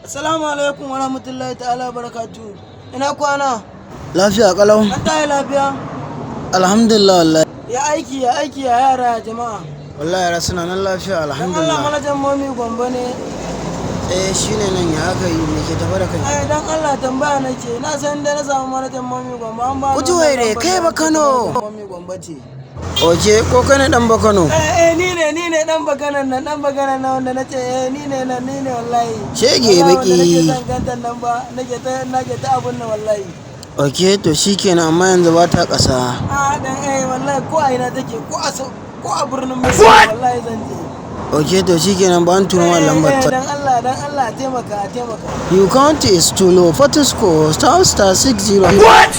Assalamu alaikum wa rahmatullahi ta'ala wa barakatuhu. Ina kwana? Lafiya kalau. An tayi lafiya? Alhamdulillah, wallahi. Ya aiki, ya aiki, ya yara, ya jama'a? Wallahi yara suna nan lafiya. Dan Allah, Alhamdulillah. manajan Momi Gombe ne? Eh, shine nan. Ya aka yi? Me ke tafa da kai? Ai dan Allah tambaya nake. Na san da na samu manajan Momi Gombe an ba ni Kuji wannan waire, lambar kai da ba ake Kano. manajan Momi Gombe ce. Okay, ko kai ne dan Bakano? Eh eh, ni ne, ni ne dan bakanan nan, dan bakanan nan wanda nace, eh, ni ne nan, ni ne wallahi. Shege. Wallahi wanda nake Baki. son gantan nan ba, nake ta abun nan wallahi. Okay, to shikenan, amma yanzu ba ta ƙasa. A dan eh, wallahi ko a ina take, ko a birnin Misira wallahi zan je. Okay, to shikenan, ba an turo ma lambar ta. Dan Allah, dan Allah, taimaka, taimaka. You count is too low. Fortisco star star 60. What?